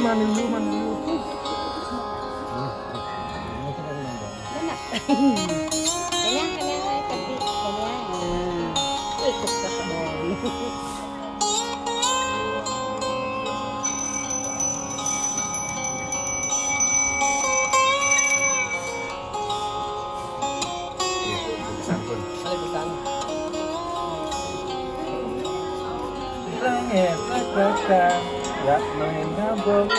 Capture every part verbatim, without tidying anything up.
Mana? Kenyang, kenyang, ayo, cantik. Kenyang. Nah, ikut ke kebon. Santun. Langit kota, ya main gabung.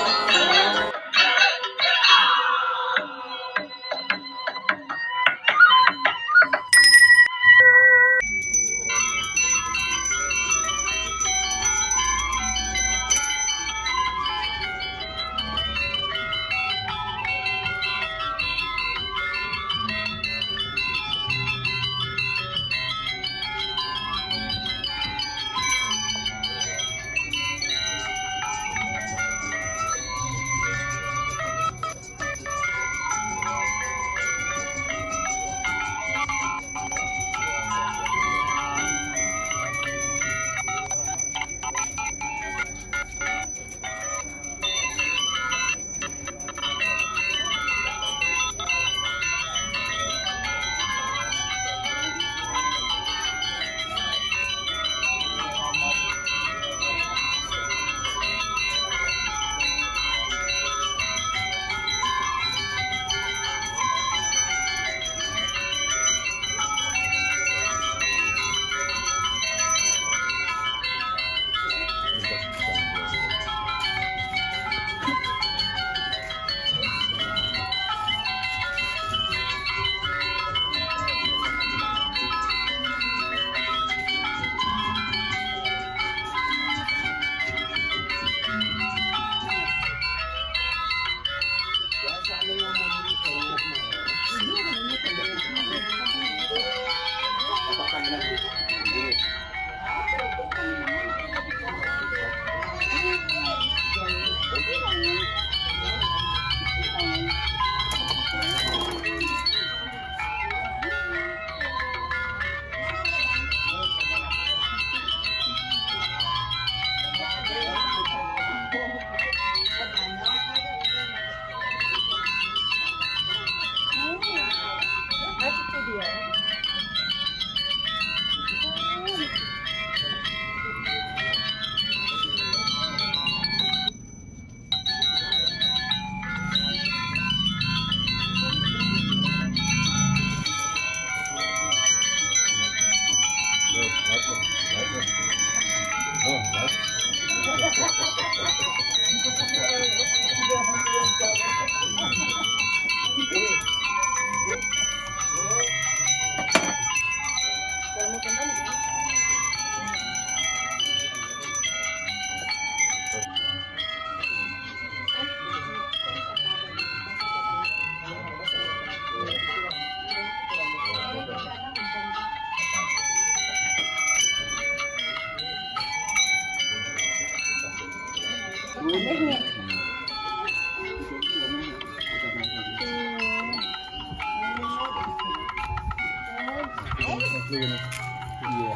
Iya.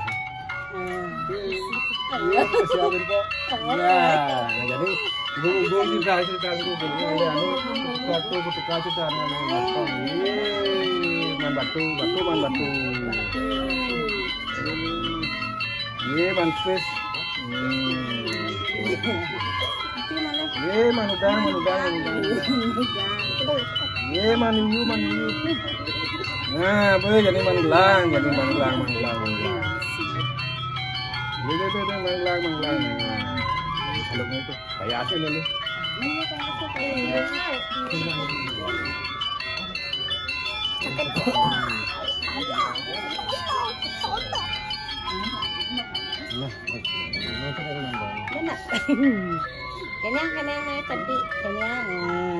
Iya, siapin, Pak. Iya, jadi ibu-ibu cerita, cerita ibu, ibu, iya, anu, kutu, kutu kaca, anu, anu, anu, iya, main batu, batu, main batu. Iya, main space. Hmm. Iya, main udang, main udang, main udang. Iya, main hiu, main hiu. Nah, boleh jadi main gelang, jadi main gelang, main gelang, main gelang. Iya, iya, iya, iya, main gelang, main gelang, main gelang. Kalau gitu, kayak asli nih, lu. Nah, nah, nah, nah, nah. Kenyang, kenyang, ayo, cantik. Kenyang.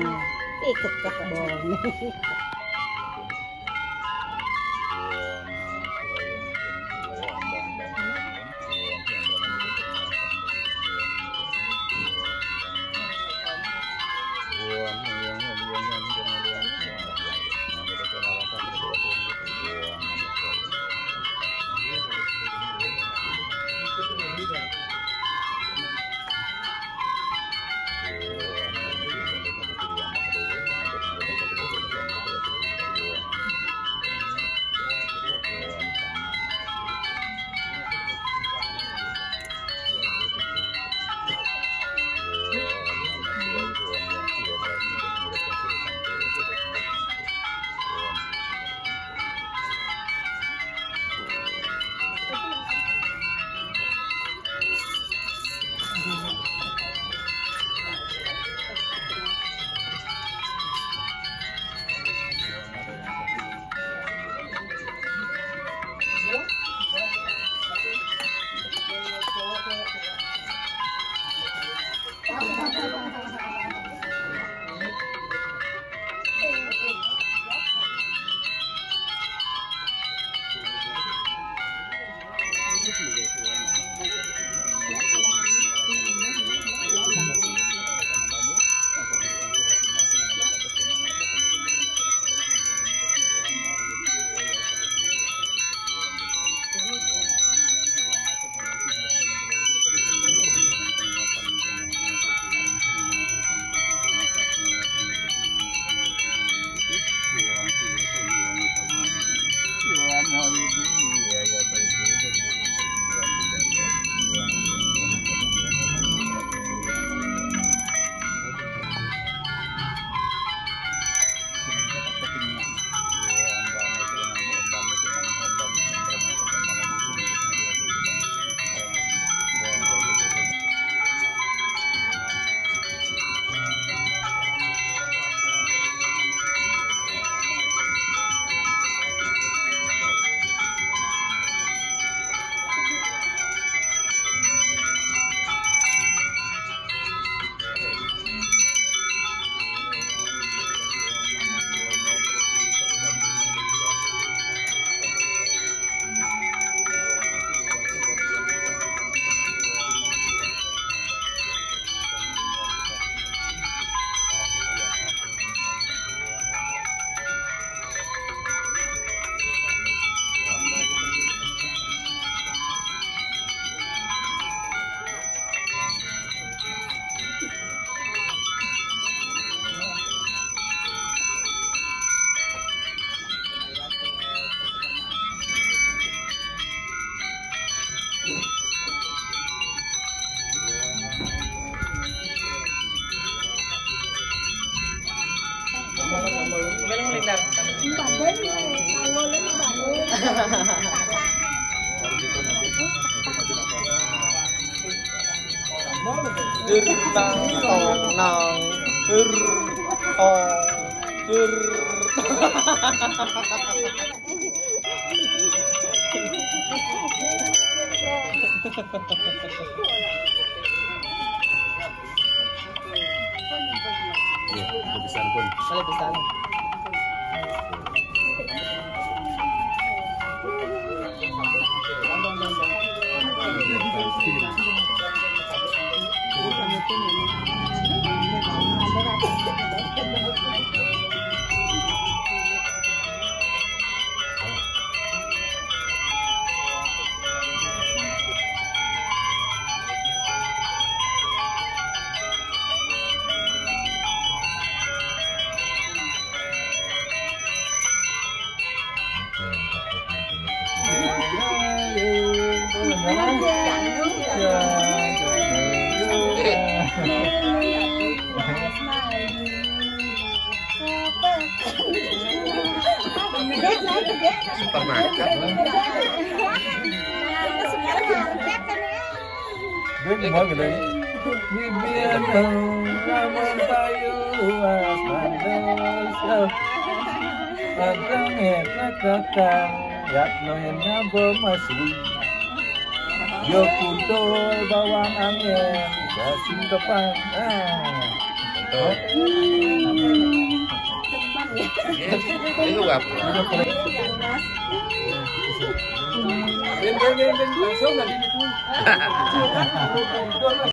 Nah, ikut ke kebon. Gimana melingkar? Dur nang tong nang. Dur tong. Dur. Iya, udah bisa pun. Kalau bisa. Supermarket. Dia gimana gitu? Bibir lamun payu asmandes. Padang eta kakang, yak noen ngabo masuk. Yo kuntul bawang angin, gasing kepang. Ah. Betul. Iya, itu apa? Ben, ben, ben, ben, langsung tadi gitu.